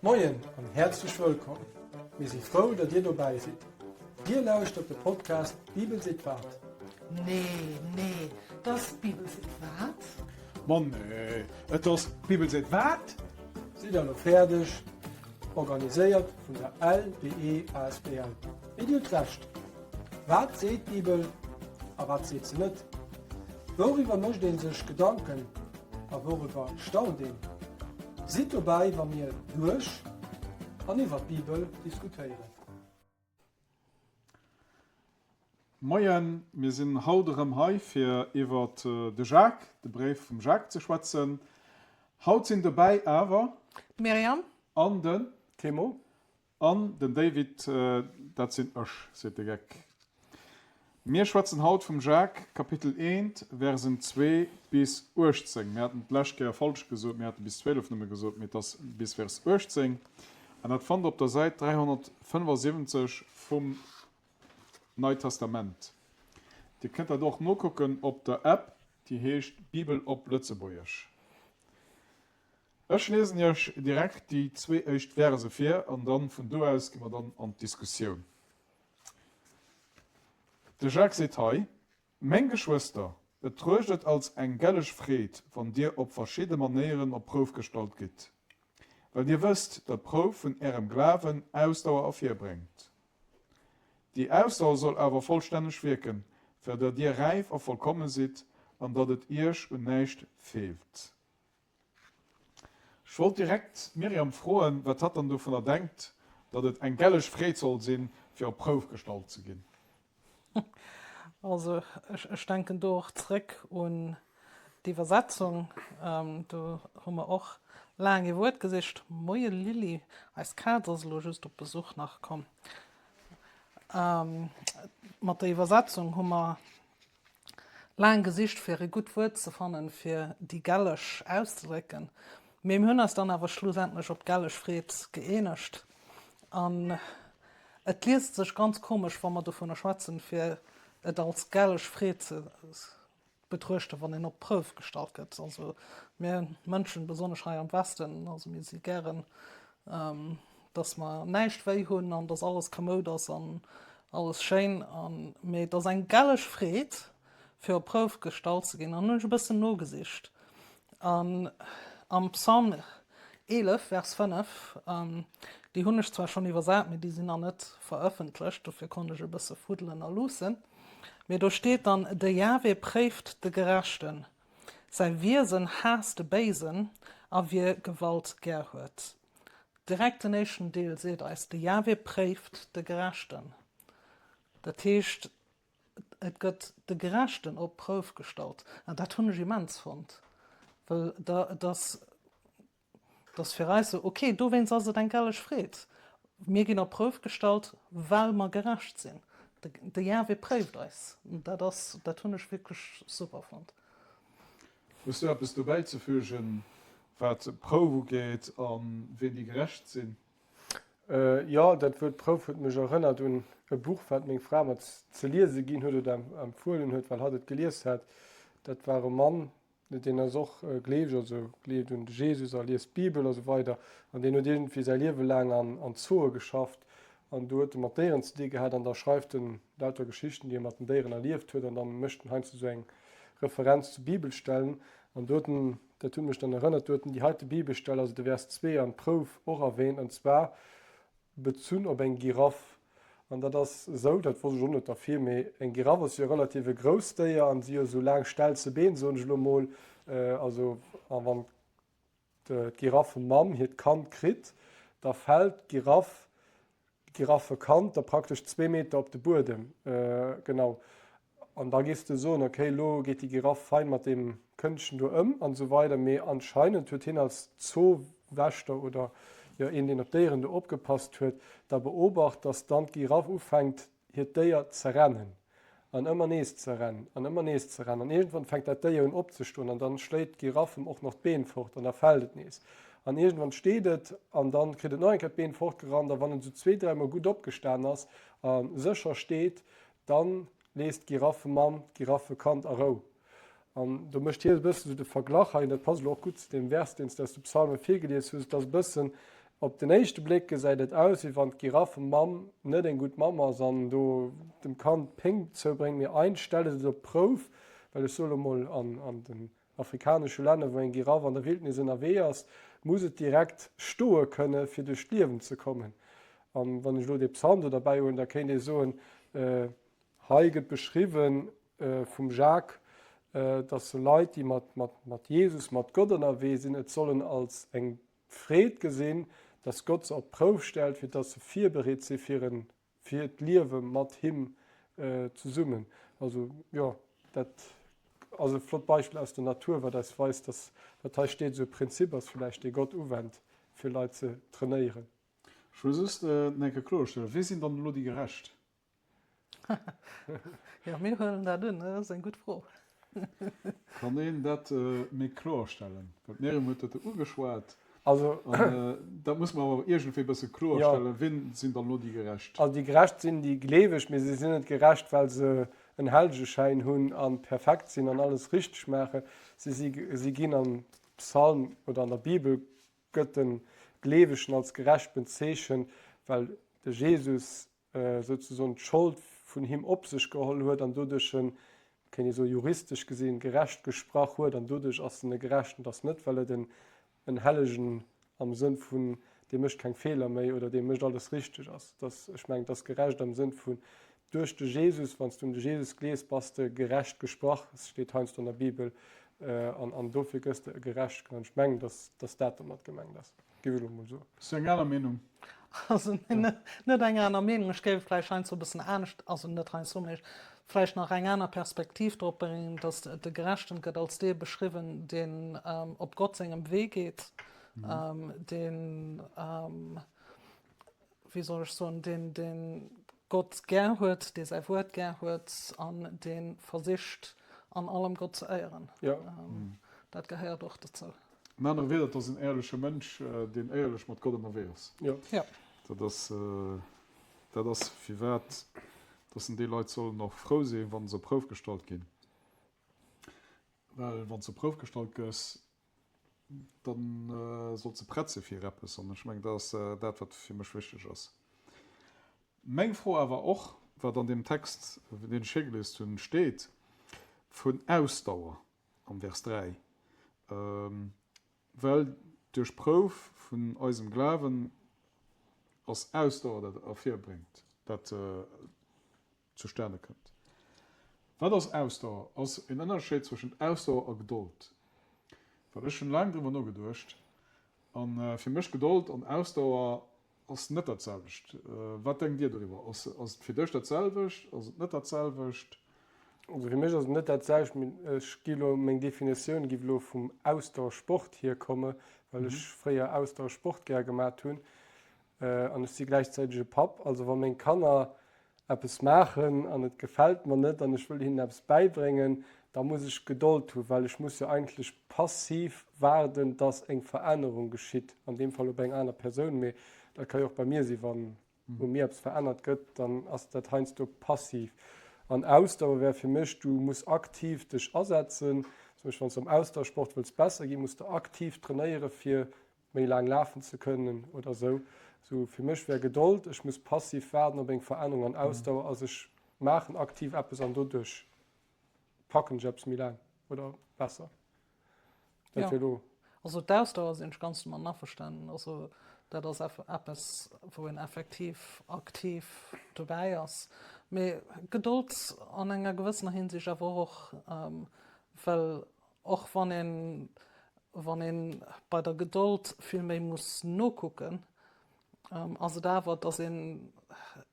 Moien an häerzlech wëllkomm! Mir si frou, datt Dir dobäi sidd. Dir lauschtert de Podcast D'Bibel seet wat? Nee, nee, 't ass D'Bibel seet wat? Ma nee, et ass D'Bibel seet wat? Sidd der elo fäerdeg? Organiséiert vun der LDE asbl. Mee Dir hutt Recht. Wat seet d'Bibel a wat seet se net? Wouriwwer mécht ee sech Gedanken a wouriwwer staunt een? Sidd dobäi, wa mir duerch an iwwer d'Bibel diskutéieren. Moien, mir sinn haut erëm hei fir iwwer de Jacques, de Bréif vum Jacques ze schwätzen. Haut sinn dobäi awer. D'Myriam. An den. Timo. An den David, dat sinn ech, seet de Geck. Mir schwätzen haut vum Jacques, Kapitel 1, Versen 2 bis 18. Mir haten d'lescht Kéier falsch gesot, mir hate bis 12 nëmme gesot, mee et ass bis Vers 18. An dat fannt der op der Säit 375 vum Neit Testament. Dir kënnt dat och nokucken op der App, déi heescht Bibel op Lëtzebuergesch. Ech liesen Iech direkt déi zwee éischt Verse vir an dann vun do aus gi mer dann an d'Diskussioun. De Jacques seet hei, Meng Geschwëster, betruecht et als eng gelleg Freed, wann dir op verschidde Manéieren op d'Prouf gestallt gitt, well dir wësst, datt d'Prouf vun ärem Glawen Ausdauer ervirbréngt. Déi Ausdauer soll awer vollstänneg wierken, fir datt dir räif a vollkomme sidd an datt et iech un näischt feelt. Ech wollt direkt d'Myriam froen, wat hatt dann dovunner denkt, datt et eng gelleg Freed soll sinn, fir op d'Prouf gestallt ze ginn. Also ech denken do och zréck un d'Iwwersetzung. Do hu mer och laang ee Wuert gesicht. Moie Lilly, eis Kaz ass elo just op Besuch nach komm. Mat der Iwwersetzung hu mer Laang gesicht fir e gutt Wuert ze fannen fir déi gelleg auszedrécken, mee mir hunn eis dann awer schlussendlech op gelleg Freed gëeenegt. An et liest sech ganz komesch wa mer dovunner schwätzen fir et als gelleg Freed ze betruechten wann een op d'Prouf gestallt gëtt. Also mir Mënschen, besonnesch hei am Westen, also mir si gären dass mer näischt wéi hunn an dass alles kamoud ass an alles schéin an mee et ass eng gelleg Freed fir op Prouf gestallt ze ginn an hunn ech e bëssen nogesicht an am Psalm 11 Vers 5 déi hunn ech zwar schonn iwwersat mee déi sinn nach net verëffentlecht dofir konnt ech e bësse fuddelen a luussen mee do steet dann de Jahwe préift de Gerechten säi Wiesen haasst de Béisen a wie Gewalt gär huet. Direkt den éischten Deel seet eis, De Jahwe préift de Gerechten. Dat heescht, et gëtt de Gerechten op d'Prouf gestallt. An dat hunn ech immens fonnt, well da, et ass, et ass fir eis esou, okay, dowéinst ass et eng gelleg Freed. Mir ginn op d'Prouf gestallt, well mer gerecht sinn. De, de Jahwe préift eis. Dat ass, dat hunn ech wierklech super fonnt. Hues du eppes dobäi ze fügen, wat d'Prouf ugeet a wien déi Gerecht sinn? Jo, dat Wuert Prouf huet mech erënnert un e Buch, wat meng Fra mer ze liese ginn huet oder empfuelen huet, well hatt et gelies hat. Dat war e Mann, deen ass och gleeweg, also gleeft un de Jesus a liest d'Bibel a sou weider. An deen huet iergendwéi säi Liewe laang an Zooe geschafft an do huet e mat Déieren ze di gehat an da schreift en lauter Geschichten, déi e mat den Déieren erlieft huet an da mécht en heiansdo sou eng Referenz zu Bibelstellen, an do huet en, dat huet mech dann erënnert, do huet en déi heite Bibelstell, also de Vers 2 an d'Prouf och erwähnt, an zwar bezunn op eng Giraff. An dat ass esou, dat wosst ech och net dervir, mee eng Giraff ass jo relativ e grousst Déier an si hu esou laang stelze Been, soen ech elo mol, also a wann d'Giraffemamm hiert Kand kritt, da fält d'Giraff, d'Giraffekand da praktesch zwee Meter op de Buedem. Genau. An da géifs de soen, okay, elo geet déi Giraff fein mat deem Këndchen do ëm an esou weider. Mee anscheinend huet hien als Zoowächter oder jo een, deen op d'Déieren do opgepasst huet, da beobacht, dass dann d'Giraff ufänkt, hiert Déier ze rennen an ëmmer nees ze rennen an ëmmer nees ze rennen an iergendwann fänkt dat Déier un opzestoen an dann schléit d'Giraff em och nach d'Been fort an da fält et nees an iergendwann steet et an dann kritt et nach eng Kéier d'Been fortgerannt a wann et esou zwee, dräimol gutt opgestan ass a sécher steet, dann léisst d'Giraffemamm d'Giraffekand a Rou. An do mécht hie e bëssen esou de Verglach hei, an dat passt elo och gutt zu deem Vers, deen s de aus de Psalme virgelies hues, et ass e bëssen. Op den éischte Bléck gesäit et aus, wéi wann d'Giraffemamm net eng gutt Mamm ass an do dem Kand Péng zoubréngt, mee eins stellt et et op d'Prouf, well ech soe lo mol, an den afrikanesche Länner, wou eng Giraff an der Wildnis ënnerwee ass, muss et direkt stoe kënne fir duerch d'Liewen ze kommen. An wann ech elo dee Psalm do derbäi huelen, da kéint ee soen, hei gëtt beschriwwen vum Jacques, dass Leit, déi mat Jesus, mat Gott ënnerwee sinn, et sollen als eng Freed gesinn, dass Gott se op d'Prouf stellt, fir dass se virbereet si fir en fir d'Liewe mat him zesummen. Also jo, dat ass e flott Beispill aus der Natur, wat eis weist, dass wat hei steet esou e Prinzip ass villäicht, dee Gott uwennt, fir Leit ze trainéieren. Ech wëll just eng Kéier kloerstellen, Wie sinn dann elo déi Gerecht? Jo, mir huelen dat un, dat ass eng gutt Fro. Kann een dat méi kloer stellen? Well d'Myriam huet dat ugeschwat. Also, An dat muss mer awer iergendwéi e bësse kloer jo. stellen. Wien sinn dann elo déi Gerecht? Also déi Gerecht sinn déi Gleeweg, mee si sinn net gerecht, well se en Hellegeschäin hunn a perfekt sinn an alles richteg maachen. Si si, si ginn am Psalm oder an der Bibel gëtt de Gleewegen als gerecht bezeechent, well de Jesus souzesoen d'Schold vun him op sech geholl huet an doduerch en, kéint ee soen, juristesch gesinn, gerecht gesprach huet an doduerch ass en e Gerechten. Et ass net, well et en en Hellegen am Sënn vun dee mécht keng Feeler méi oder dee mécht alles richteg ass. Et ass, ech mengen, et ass gerecht am Sënn vun duerch de Jesus, wann s du un de Jesus gleefs, bass de gerecht gesprach, et steet heiansdo an der Bibel, an an dofir gëss de e Gerecht genannt. Ech mengen, datt datt dat domat gemengt ass. Géif ech elo mol soen. Hues du eng aner Meenung? Also net eng aner Meenung, ech géif et vläicht heiansdo e bëssen anescht, also net heiansdo, mee vläicht nach eng aner Perspektiv drop bréngen, datt de Gerechten gëtt als dee beschriwwen, deen op Gott sengem Wee geet, deen, wéi soll ech soen, deen, deen Gott gär huet, dee säi Wuert gär huet an dee versicht an allem Gott ze éieren. Jo. Dat gehéiert och dozou. An anere Wieder, et ass en éierleche Mënsch, deen éierlech mat Gott ënnerwee ass. Jo. Jo. Dat ass, dat ass firwat dass en déi Leit sollen och frou sinn, wa se op Prouf gestallt ginn. Well wann s de op Prouf gestallt gëss, Dann sollt se prett si fir eppes. An ech mengen, dat ass dat, wat fir mech wichteg ass. Meng Fro awer och, wat an deem Text, deen ech virgeliest hunn, steet, vun Ausdauer am Vers 3, Well duerch d'Prouf vun eisem Glawen ass Ausdauer dat ervirbréngt, dat zustane kënnt. Wat ass Ausdauer? Ass en Ënnerscheed zwëschent Ausdauer a Gedold? Well ech hunn laang driwwer nogeduecht an fir mech Gedold an Ausdauer ass net dat selwecht. Wat denkt Dir doriwwer? Ass ass et fir dech dat selwecht? Ass et net dat selwecht? Also fir mech ass et net dat selwecht, mee ech gi lo, meng Definitioun giff elo vum Ausdauersport hierkomme, well ech fréier Ausdauersport gär gemat hunn. An ech si gläichzäiteg e Papp. Also wa meng Kanner eppes maachen an et gefält mer net an ech wëll hinnen eppes bäibréngen, da muss ech Gedold hu well ech muss jo eigentlech passiv waarden, dass eng Verännerung geschitt, an deem Fall op eng aner Persoun, mee dat ka jo och bei mir sinn, wann u mir eppes verännert gëtt, dann ass dat heiansdo passiv. An Ausdauer wär fir mech, du muss aktiv dech asetzen, zum Beispill wann s du am Ausdauersport wëlls besser ginn, muss de aktiv trainéiere fir méi laang lafen ze kënnen oder sou. Sou fir mech wär Gedold, ech muss passiv waarden op eng Verännerung an Ausdauer ass ech maachen aktiv eppes an doduerch packen ech eppes méi laang oder besser. Dat wär elo. Also d'Ausdauer sinn ech ganz domatten averstanen. Also dat ass eppes wou een effektiv aktiv dobäi ass. Mee Gedold an enger gewëssener Hinsicht awer och, well Och wann een, wann ee bei der Gedold vill méi muss nokucken, ass et awer, dass een,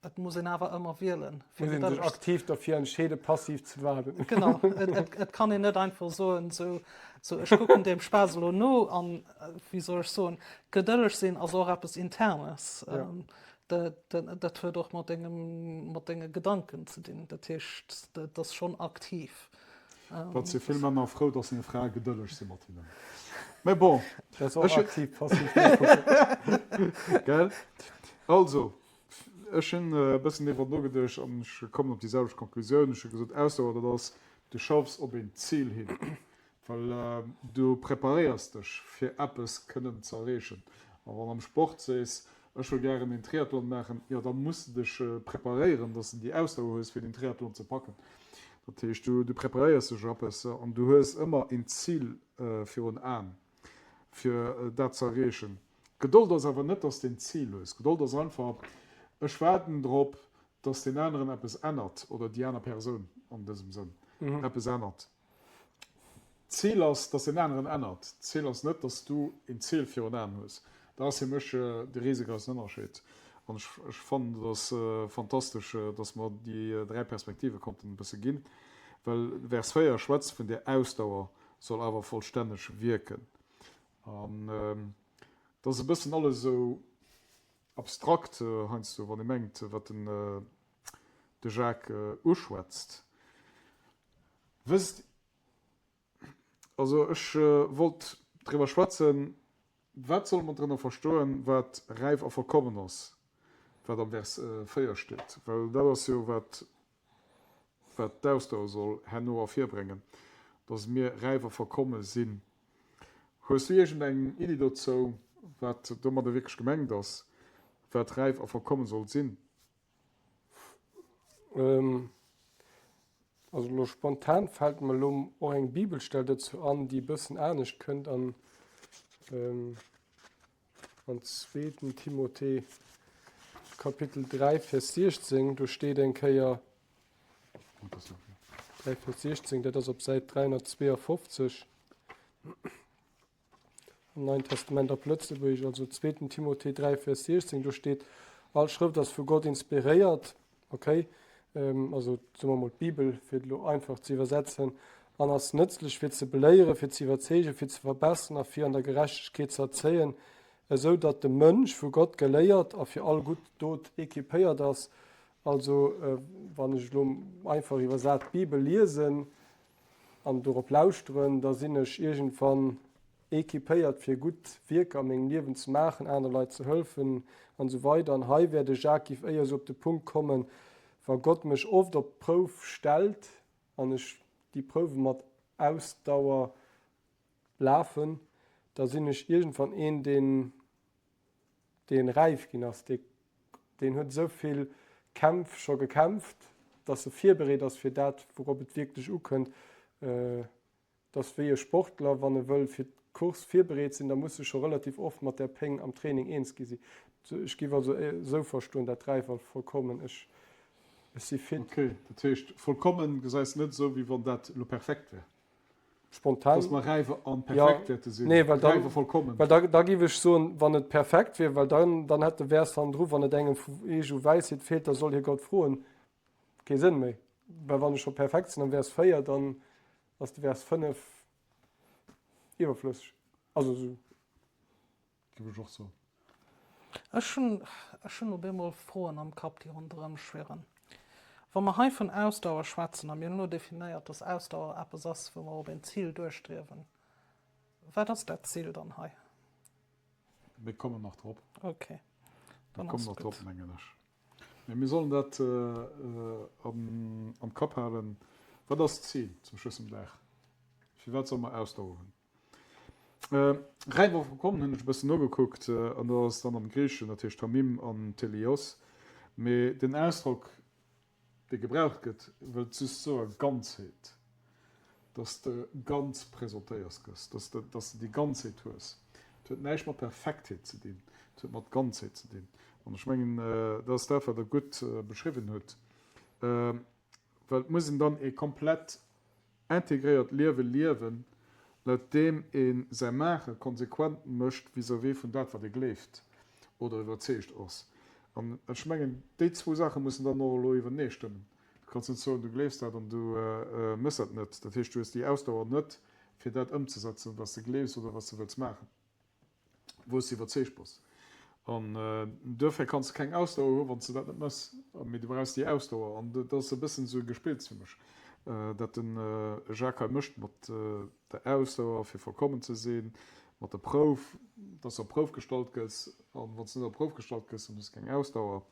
et muss een awer ëmmer wielen, fir Muss een sech aktiv derfir entscheeden, passiv ze waarden. Genau, et, et kann een net einfach soen, sou, sou ech kucken deem Spaass elo no an, wéi soll ech soen, gedëlleg sinn ass och eppes Internes. Ja. Dat, dat huet och mat dengem, mat denge Gedanken ze dinn. Dat heescht, dat ass schonn aktiv. Dat si vill Männer frou, dass hir Frae gedëlleg si mat hinnen. Mä bon. Dat ass och aktiv, passiv nokucken. Gell? Also, ech hunn e bëssen driwwer nogeduecht an ech kommen op déi selwecht Konklusioun. Ech hu gesot, Ausdauer, dat ass, du schaffs op een Zil hin, well du preparéiers dech, fir eppes kënnen ze erreechen. A wann am Sport sees, ech wëll gären een Triathlon maachen, jo da muss de dech preparéieren, dass de déi Ausdauer hues fir deen Triathlon ze packen. Dat heescht, du du preparéiers dech op eppes an du hues ëmmer een Zil virun Aen, fir dat ze erreechen. Gedold ass awer net, dass de een Zil hues. Gedold ass einfach, ech waarden drop, dass deen aneren eppes ännert oder déi aner Persoun an dësem Sënn eppes ännert. D'Zil ass, dass deen aneren ännert. D'Zil ass net, dass du een Zil virun Aen hues. Dat ass fir mech de risegroussen Ënnerscheed. An ech, ech fannen, et ass fantastesch, dass mer déi 3 Perspektive konnten e bësse ginn, well Vers 4 schwätzt vun där Ausdauer soll awer vollstänneg wierken. An et ass e bëssen alles esou abstrakt heiansdo, wann ee mengt, wat den de Jacques uschwätzt. Wësst, also ech wollt driwwer schwätzen, wat solle mer drënner verstoen, wat räif a vollkommen ass, wat am Vers 4 steet, well dat ass jo wat, wat d'Ausdauer soll herno ervirbréngen, dass mir räif a vollkomme sinn. Hues du iergend eng Iddi dozou, wat domadder wierklech gemengt ass, wat räif a vollkommen soll sinn? Also elo spontan fält mer elo och eng Bibelstell dozou an, déi e bëssen anescht kënnt an an zweeten Timothée Kapitel 3 Vers 16, do steet eng Kéier 3 Vers 16, dat ass op Säit 352. Am Neien Testament op Lëtzebuergesch, also zweeten Timothée 3, Vers 16, do steet, All Schrëft ass vu Gott inspiréiert, okay, also soe mer mol d'Bibel, fir et elo einfach ze iwwersetzen, an ass nëtzlech fir ze beléieren, fir ze iwwerzeegen, fir ze verbesseren a fir an der Gerechtegkeet ze erzéien, esou datt de Mënsch vu Gott geléiert a fir all gutt Dot equipéiert ass. Also wann ech elo einfach iwwersat d'Bibel liesen, an dorop lauschteren, da sinn ech iergendwann equipéiert fir gutt Wierker a mengem Liewen ze maachen, anere Leit ze hëlfen an esou weider. An hei wär de Jacques giff éier esou op de Punkt kommen, Wa Gott mech oft op d'Prouf stellt an ech déi Prouwe mat Ausdauer lafen, da sinn ech iergendwann een, deen deen räif ginn ass, dee deen huet esou vill Kämpf scho gekämpft, dass e virbereet ass fir dat, wourop et wierklech ukënnt. Et ass wéi e Sportler, wann e wëll fir d'Course virbereet sinn, da muss e scho relativ oft mat där Péng am Training eens gi sinn. Ech géif also esou verstoen, dat räif a vollkommen, ech ech si fit. Ok, dat heescht vollkommen gesäis de net esou, wéi wann dat elo perfekt wär? Spontan. Dass mer räif an perfekt wäerte sinn. Nee, well dann, räif a vollkommen. Well da, da giff ech soen, wann et perfekt wier, well dann, dann hätt de Vers hannendru, wann et engem vu Eech u Wäisheet feelt, da soll hie Gott froen, kee Sënn méi. Well wann ech scho perfekt sinn am Vers 4, dann ass de Vers 5 iwwerflësseg. Also esou. Giff ech och soen. Ech hunn, ech hunn op eemol Froen am Kapp, déi ronderëm schwirren. Wa mer hei vun Ausdauer schwätzen, a mir hunn elo definéiert, dass Ausdauer eppes ass, wou mer op een Zil duerstriewen, wat ass dat Zil dann hei? Mir kommen nach drop. Okay, dann ass gutt. Mir kommen nach drop, mengen ech. Mee mir sollen dat am Kapp halen. Wat ass d'Zil zum Schluss vum Dag? Firwat solle mer Ausdauer hunn? Räif a vollkommen hunn ech e bëssen nogekuckt, an dat ass dann am Griicheschen, dat heescht Tamim an Telios. Mee den Ausdrock, dee gebraucht gëtt, wëllt just soe Ganzheet, dass de ganz presentéiers gëss, dass de, dass de déi Ganzheet hues. Et huet näischt mat Perfektheet ze dinn, et huet mat Ganzheet ze dinn. An ech mengen, dat ass dat, wat Der gutt beschriwwen hutt. Well et muss een dann ee komplett integréiert Liewe liewen, laut deem ee säi Maache konsequent mécht vis-à-vis vun dat, wat ee gleeft oder iwwerzeegt ass. An ech mengen, déi zwou Saache mussen dann och elo iwwertenee stëmmen. Du kanns net soen, du gleefs dat an du méchs dat net. Dat heescht, du hues déi Ausdauer net, fir dat ëmzesetzen, wat s de gleefs oder wat s de wëlls maachen. wou s de iwwerzeegt bass. An duerfir kanns de keng Ausdauer hu wann s de dat net méchs. Mee du brauchs déi Ausdauer. An dat ass e bëssen esou e Gespills fir mech, dat de Jacques hei mécht mat der Ausdauer fir vollkommen ze sinn, mat der Prouf, dass de op d'Prouf gestallt gëss. An wann s de net op d'Prouf gestallt gëss, dann hues de keng Ausdauer.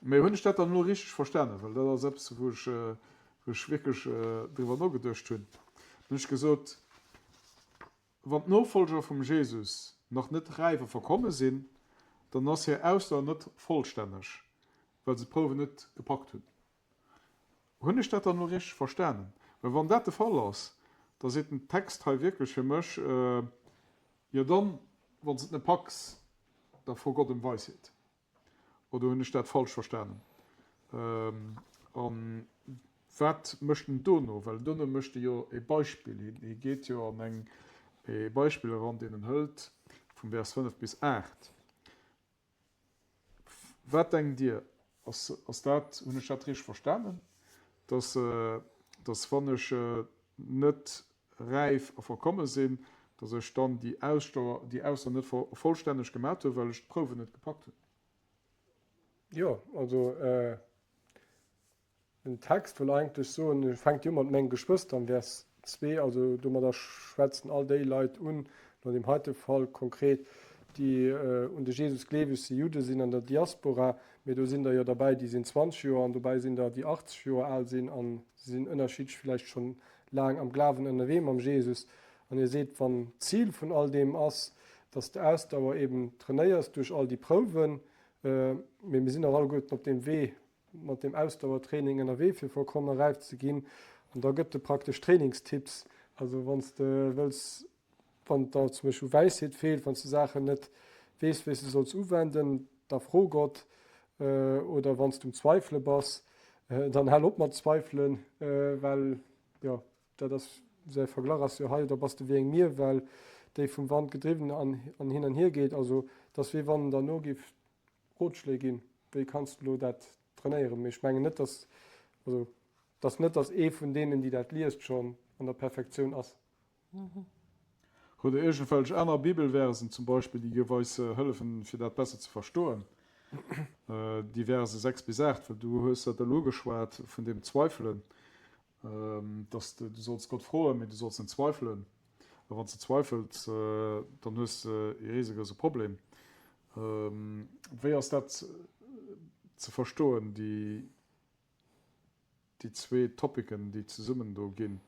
Mee hunn ech dat dann elo richteg verstanen? Well dat ass eppes, wou ech, wou ech wierklech driwwer nogeduecht hunn. Dann hunn ech gesot, Wann d'Nofollger vum Jesus. nach net räif a verkomme sinn, dann ass hir Ausdauer net vollstänneg, well se d'Prouwen net gepackt hunn. Hunn ech dat dann elo richteg verstanen? Well wann dat de Fall ass, da seet den Text hei wierklech fir mech, Jo dann, wann s de et net packs, da fro Gott ëm Weisheet. Oder hunn ech dat falsch verstanen? A wat mécht en dono? Well dono mécht e jo e Beispill. Hie geet jo an eng e Beispill eran, deen en hëlt vum Vers 5 bis 8. Wat denkt Dir? Ass, ass dat, hunn ech dat richteg verstanen, dass, dass wann ech net räif a verkomme sinn, dass ech dann déi Ausdauer, déi Ausdauer net vollstänneg gemat hunn, well ech d'Prouwen net gepackt hunn? Jo, also Den Text wëll eigentlech soen, e fänkt jo u mat meng Geschwëster am Vers 2, also domadder schwätzen all déi Leit un, an deem heite Fall konkret, déi un de Jesus gleeweg sinn, Judde sinn an der Diaspora, mee do sinn der jo derbäi, déi sinn 20 Joer an dobäi sinn der, déi 80 Joer al sinn a se sinn ënnerschiddlech villäicht schonn laang am Glawen ënnerwee mam Jesus. An hie seet, wann d'Zil vun all deem ass, dass de Ausdauer eben trainéiers duerch all déi Prouwen, mee mir sinn och alleguerten op deem Wee, mat dem Ausdauertraining ënnerwee fir vollkommen räif ze ginn an da gëtt e praktesch Trainingstipps. Also wann s de wëlls, wann der zum Beispill u Wäisheet feelt, wann s de Saachen net weess wéi s de solls uwenden, da fro Gott. Oder wann s de um Zweifele bass, dann hal op mat zweifelen, well jo dat ass säi Verglach ass jo hei, da bass de wéi eng Mierwell, déi vum Wand gedriwwen an hin an hier geet. Also et ass wéi wann en der no giff Rotschléi ginn, wéi kanns de elo dat trainéieren, mee ech mengen net, dass, also dass net, dass ee vun deenen, déi dat liest, schonn an der Perfektioun ass. Hutt Der iergendwelch aner Bibelversen zum Beispill, déi géif eis hëllefen, fir dat besser ze verstoen? Déi Verse 6 bis 8, well du hues dat elo ugeschwat vun deem Zweifelen. Dass de, du solls Gott froen, mee du solls net zweifelen. A wann s de zweifels, dann hues de ee risegrouse Problem. Wéi ass dat ze verstoen, déi, déi zwee Topicen, déi zesummen do ginn?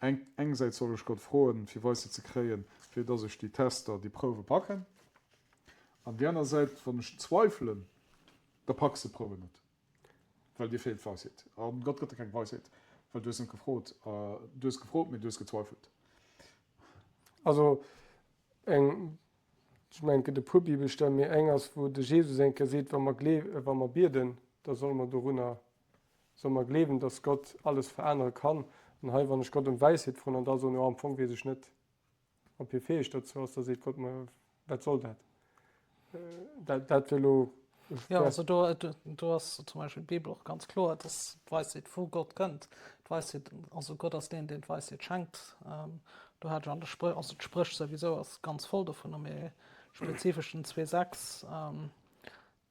Eng, engsäits soll ech Gott froen, fir Weisheet ze kréien, fir dass ech déi Tester, déi Prouwe packen. An déi aner Säit, wann ech zweifelen, da packs de d'Prouwen net. Well dir feelt d'Weisheet. A Gott gëtt der keng Weisheet, well du hues net gefrot. Du hues gefrot, mee du hues gezweifelt. Also eng, ech mengen, et gëtt e puer Bibelstellen, mee eng ass, wou de Jesus eng Kéier seet, wa mer glee, wa mer bieden, da solle mer dorunner, solle mer gleewen, datt Gott alles verännere kann. An hei, wann ech Gott ëm Wäisheet froen an da soen, jo, am Fong weess ech net, Ob hie fäeg dozou ass, da seet Gott, ma wat soll dat? Dat, dat wär elo. Jo, also do, do ass zum Beispill d'Bibel och ganz kloer, dass d'Weisheet vu Gott kënnt. D'Weisheet, also Gott ass deen, deen d'Weisheet schenkt. Do hat ech an de Spréch, also d'Spréch souwisou ass ganz voll dovunner, mee spezifesch den 2,6,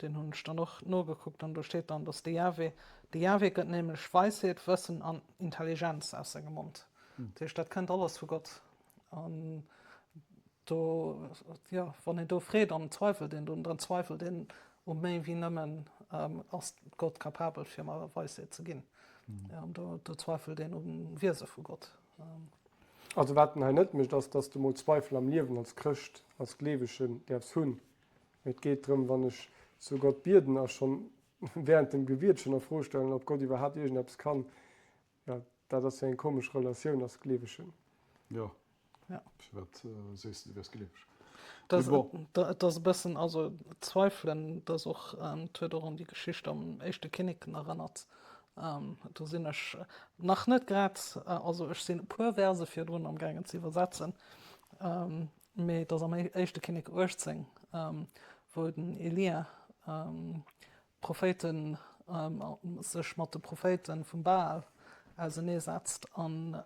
Deen hunn ech dann och nogekuckt an do steet dann, dass de Yahweh, de Yahweh gëtt nämlech Weisheet, Wëssen an Intelligenz aus sengem Mond. Dat heescht, dat kënnt alles vu Gott. An do, jo, wann een do freet, dann zweifelt een drun, dann zweifelt een u méi wéi nëmmen, ass Gott capabel fir mer Weisheet ze ginn. Do, do zweifelt een um Wiese vu Gott. Also wat en hei net mécht, ass, dass de mol Zweifel am Liewen als Chrëscht, als Gleewegen däerfs hunn. Mee et geet drëm, wann ech zu Gott bieden a schonn während dem Gebiet schonn a Fro stellen, ob Gott iwwerhaapt iergendeppes kann, jo, dat ass jo eng komesch Relatioun als Gleewegen. Jo, firwat sees de, du wäers gleeweg? Mee bon. Et ass e bëssen, also Zweifelen, dat ass och, et huet och un déi Geschicht am éischte Kinneken erënnert. Do sinn ech nach net grad, also ech sinn e puer Verse virdrun amgaangen ze iwwersetzen. Mee et ass am éischte Kinnek 18, wou den Elia d'Prophéiten, sech mat de Prophéite vum Baal auseneesetzt an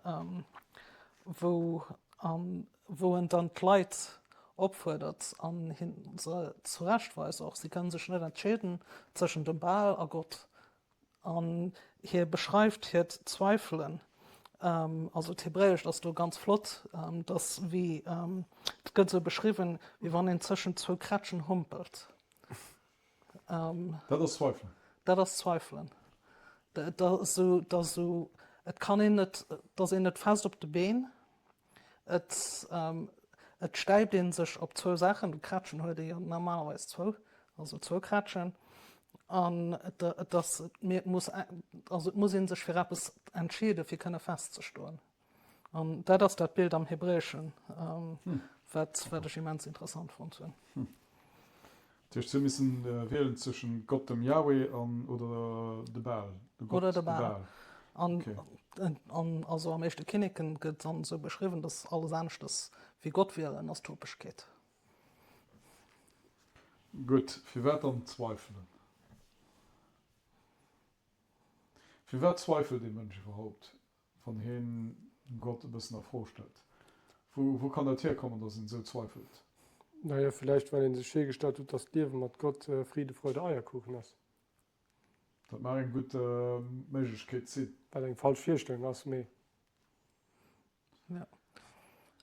wou wou en dann d'Leit opfuerdert an hin se zurechtweist och, si kënnen sech net entscheeden tëschent dem Baal a Gott. An hie beschreift hiert Zweifelen. Also d'Hebräescht ass do ganz flott, et ass wéi, et gëtt esou beschriwwen, wéi wann een tëschent zwou Krätschen humpelt. Dat ass Zweifelen. Dat ass Zweifelen. Et ass esou, et ass esou, et kann een net, et ass een net fest op de Been. Et. Et stäipt ee sech op zwou Saachen, de Krätschen huet ee jo normalerweis zwou, also zwou Krätschen, an et et ass, mee et muss, also et muss ee sech fir eppes entscheede fir kënne festzestoen. An dat ass dat Bild am Hebräeschen, wat wat ech immens interessant fonnt hunn. Dat heescht, si hu missen wielen zwëschen Gott dem Yahweh an oder de Baal, de Gott Oder de Baal. An, an also am éischte Kinneken gëtt dann esou beschriwwen, datt alles aneschtes wéi Gott wielen ass Topegkeet. Gutt, firwat dann zweifelen? Firwat zweifelt ee Mënsch iwwerhaupt? Wann heen Gott e bëssen a Fro stellt. Wou, wou kann dat hierkommen, dass een esou zweifelt? Naja, villäicht well een sech virgestallt huet, dass d'Liewe mat Gott Friede, Freude, Eierkuchen ass. Dat mag eng gutt Méiglechkeet sinn. Wat eng falsch Virstellung ass, mee. Jo.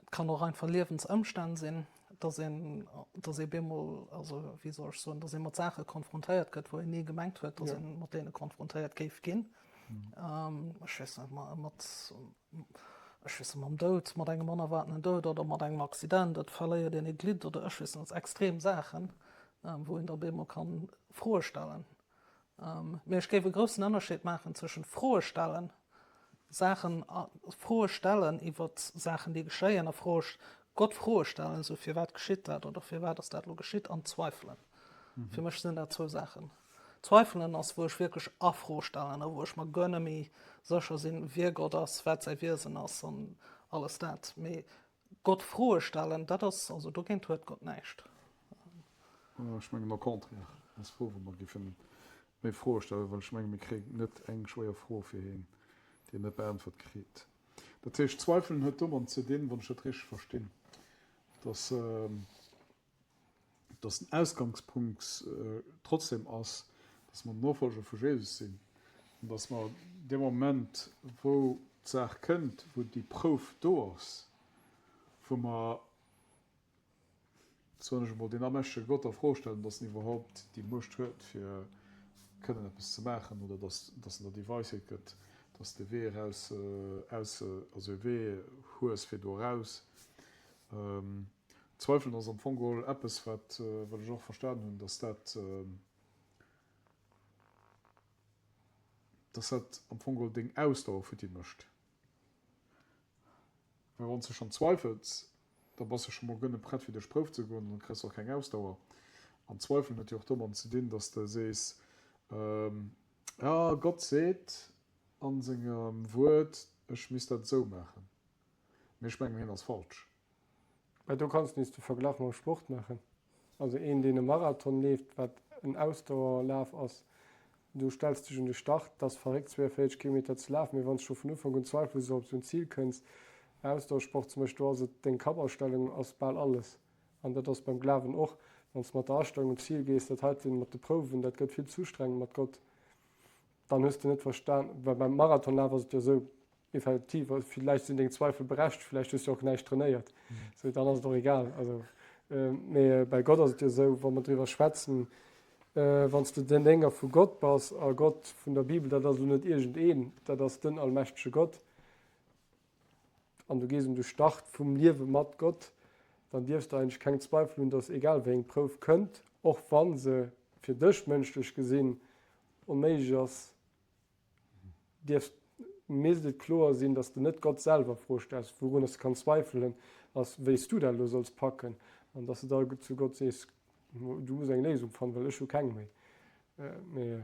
Et kann och einfach Liewensëmstänn sinn, dass een, dass ee bemol, also wéi soll ech soen, dass ee mat Saache konfrontéiert gëtt, wou een ni gemengt huet, dass ee mat deene konfrontéiert géif ginn. Ech weess net, mat, ech weess net, mam Doud, mat engem onerwaartenen Doud oder mat engem Accident, et verléiert een e Glidd oder ech weess net, extrem Saachen, wou een da bemol kann Froe stellen. Mee ech géif e groussen Ënnerscheed maachen zwëschen Froe stellen, Saachen, Froe stellen iwwer Saachen, déi geschéien, a Froe, Gott Froe stellen, esou firwat geschitt dat oder firwat ass dat elo geschitt, an zweifelen. Fir mech sinn dat zwou Saachen. Zweifelen ass, wou ech wierklech a Fro stellen a wou ech mer guer net méi sécher sinn, wie Gott ass, wat säi Wiesen ass an alles dat. Mee Gott Froe stellen, dat ass, also dogéint huet Gott näischt. Ech mengen au contraire, ass frou wa mer géife méi Froe stellen, well ech menge mir kréien net eng schwéier Fro fir hien, déi en net beäntwert kritt. Dat heescht, Zweifelen huet domat ze dinn, wann ech dat richteg verstinn, datt datt den Ausgangspunkt trotzdem ass, datt mer Nofolger vu Jesus sinn an datt mer dee Moment, wou d'Saach kënnt, wou déi Prouf do ass, wou mer, soen ech emol, deen allmächtege Gott a Fro stellen, datt en iwwerhaupt déi Muecht huet, fir kënnen eppes ze maachen oder datt en der déi Weisheet gëtt, datt s de e Wee eraus, aus, also e Wee hues fir do eraus. Zweifelen ass am Fong geholl eppes, wat, wat ech och verstanen hunn, dass dat, dass dat am Fong geholl deng Ausdauer futti mécht. Well wann s de schonn zweifels, da bass de scho mol guer net prett fir duerch d'Prouf ze goen an da kriss de och keng Ausdauer. An Zweifelen huet jo och domadden ze dinn, dass de sees, Jo, Gott seet a sengem Wuert, ech misst dat esou maachen. Mee ech mengen hien ass falsch. Mä do kanns de nees de Verglach mam Sport maachen. Also een deen e Marathon leeft, wat en Ausdauerlaf ass, du stells dech un de Start, et ass verréckt 42 Kilometer ze lafen, mee wann s de scho vun Ufank un zweifels ob s du un d'Zil kënns, Ausdauersport zum Beispill, do ass et deng Kappastellung ass bal alles. An dat ass beim Glawen och, wann s de mat der Astellung un d'Zil gees, dat heiten mat de Prouwen, dat gëtt vill z'ustrengend mat Gott, dann hues de net verstan, well beim Marathonlaf ass et jo esou, Effektiv, villäicht sinn deng Zweifel berechtegt, villäicht hues du och näischt trainéiert, sou dann ass et och egal. Also, mee bei Gott ass et jo esou, wa mer driwwer schwätzen, wann s de den Dénger vu Gott bass, a Gott vun der Bibel, dat ass elo net iergendeen, dat ass den allmächtege Gott, an du gees un de Start vum Liewe mat Gott, dann dierfs de eigentlech keng Zweifel hunn, dass egal wéi eng Prouf kënnt, och wa se fir dech mënschlech gesinn onméiglech ass, dierfs, misst et kloer sinn, dass de net Gott selwer Fro stells, wourunner s de kann zweifelen, ass wéi s du dat elo solls packen, an dass de da zu Gott sees, du muss eng Léisung fannen, well ech hu keng méi. Mee.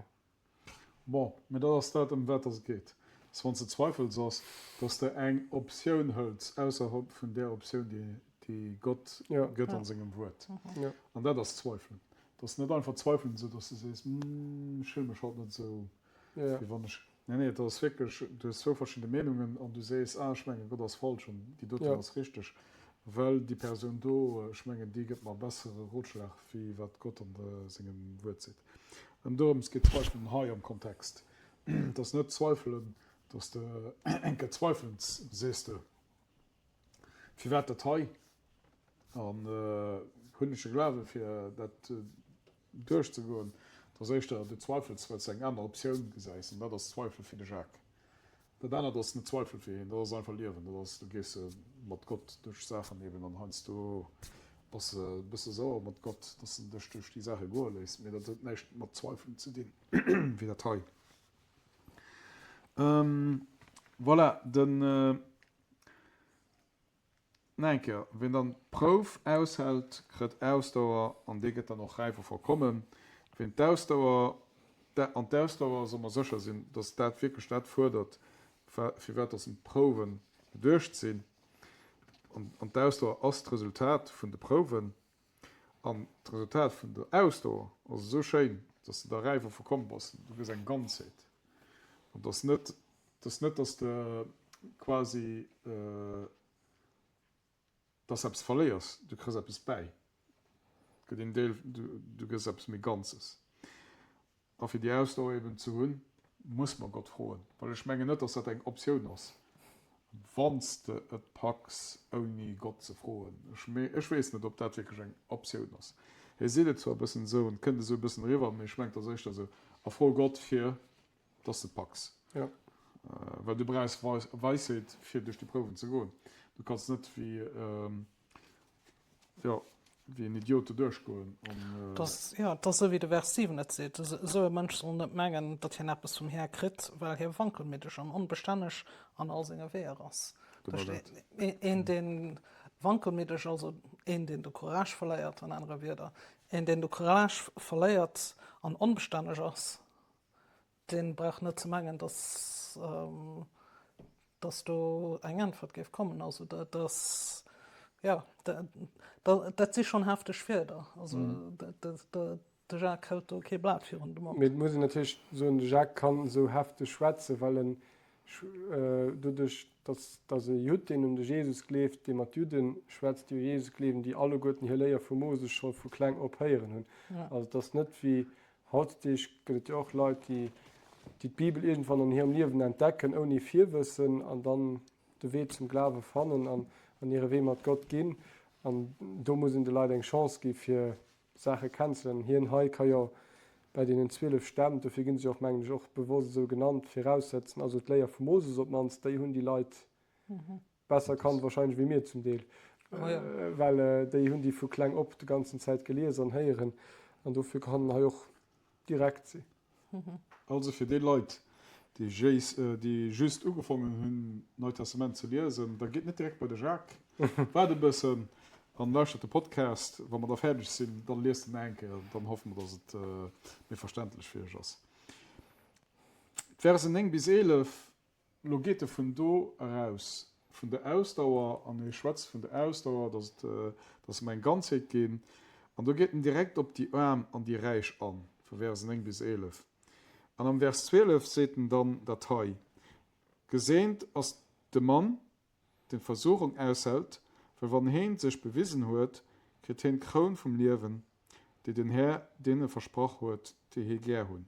Bon, mee dat ass dat, ëm wat dass et geet, dass wann s de zweifels ass, dass de eng Optioun hëls ausserhalb vun där Optioun, déi, déi Gott gëtt a sengem Wuert. An dat ass Zweifelen. Dass net einfach zweifelen, esou dass de sees, hm, ech fille mech haut net esou. Wéi wann ech, nee, nee, et ass wierklech, du hues zwou verschidde Meenungen an du sees, ah, ech mengen, Gott ass falsch an déi doten ass richteg, well déi Persoun do, ech mengen, déi gëtt mer e bessere Rotschlag, wéi wat Gott an sengem Wuert seet. An dorëms geet Zweifelen hei am Kontext. Et ass net Zweifelen, dass de eng Kéier zweifelns, sees de, Firwat dat hei? An hunn ech de Glawe fir dat duerchzegoen? Et ass éischter, du zweifels, well s de eng aner Optioun gesäis. An dat ass Zweifel fir de Jacques. Dat anert ass net Zweifel fir hien, dat ass einfach Liewen, dat ass, du gees mat Gott duerch Saachen eben an heiansdo bass de e bësse sauer mat Gott, dass en dech duerch déi Saache goe léisst, mee dat huet näischt mat Zweifelen ze dinn, wéi dat hei. Voilà, den. Nach eng Kéier, Wien dann d'Prouf aushält, kritt Ausdauer, an dee gëtt dann och räif a vollkommen. Wien d'Ausdauer, an d'Ausdauer, solle mer sécher sinn, dass dat wierklech dat fuerdert, firwat dass d'Prouwe geduecht sinn, an d'Ausdauer ass d'Resultat vun de Prouwen, an d'Resultat vun der Ausdauer ass esou schéin, dass de da räif a vollkomme bass, du gëss eng Ganzheet. An dass net, dass net, dass de quasi. Dass eppes verléiers, du kriss eppes bäi. Et gëtt een Deel, du gëss eppes méi Ganzes. A fir déi Ausdauer eben ze hunn, muss mer Gott froen, well ech mengen net, dass dat eng Optioun ass, wann s de et packs, ouni Gott ze froen. Ech, ech weess net, ob dat wierklech eng Optioun ass. Hie seet et zwar e bëssen esou an et kënnt esou e bëssen eriwwer, mee ech mengen, et ass éischter esou, A fro Gott fir dass de et packs. Ja. Well du brauchs Weisheet, fir duerch déi Prouwen ze goen. Du kanns net wéi, jo, wéi en Idiot do duerchgoen. An. Dass, jo, et ass esou, wéi de Vers 7 et seet, Esou e Mënsch soll net mengen, datt hien eppes vum Här kritt, well hie wankelmiddeg an onbestänneg an all senge Weeër ass. Genau dat. Een, dee wankelmiddeg, also een, deen de Courage verléiert, an anere Wierder, een, deen de Courage verléiert an onbestänneg ass, Deen brauch net ze mengen, dass, dass do eng Äntwert géif kommen. Also dat ass, jo, dat si schonn hefteg Wierder. Also de Jacques hëlt do kee Blat virun de Mond. Mee et muss een natierlech soen, de Jacques kann esou hefteg schwätzen, well en doduerch, dass dass e Judd, deen un de Jesus gleeft, dee mat Judde schwätzt, déi u Jesus gleewen, déi alleguerten hir Léier vum Moses scho vu kleng op héieren hunn. Also et ass net wéi Hautdeeg gëtt et jo och Leit, déi déi d'Bibel iergendwann an hirem Liewen entdecken, ouni Virwëssen, an dann de Wee zum Glawe fannen an an hire Wee mat Gott ginn. An do muss een de Leit eng Chance gi fir Saache kennenzeléieren. Hien hei ka jo bäi deenen 12 Stämm, dofir ginn se jo och, mengen ech, och bewosst esou genannt, viraussetzen, also d'Léier vum Moses op d'mannst, déi hunn déi Leit Besser kannt wahrscheinlech wéi mir zum Deel, well déi hunn déi vu kleng op de ganzen Zäit gelies an héieren an dofir kann en hei och direkt sinn. Also fir déi Leit, déi just ugefongen hunn d'Neit Testament ze liesen, da gitt net direkt bei de Jacques, waart e bëssen an lauschtert de Podcast. Wa mer da fäerdeg sinn, dann liest en nach eng Kéier, dann hoffe mer, dass et méi verständlech fir iech ass. D'Versen 9 bis 11 Lo geet e vun do eraus, vun der Ausdauer, an e schwätzt vun der Ausdauer, dass et, dass mer eng Ganzheet ginn. An do geet en direkt op déi Aarm an déi Räich an, vu Versen 9 bis 11. An am Vers 12 seet en dann dat hei, Geseent ass de Mann, deen d'Versuchung aushält, well wann heen sech bewisen huet, kritt heen d'Kroun vum Liewen, déi den Här deene versprach huet, déi hie gär hunn.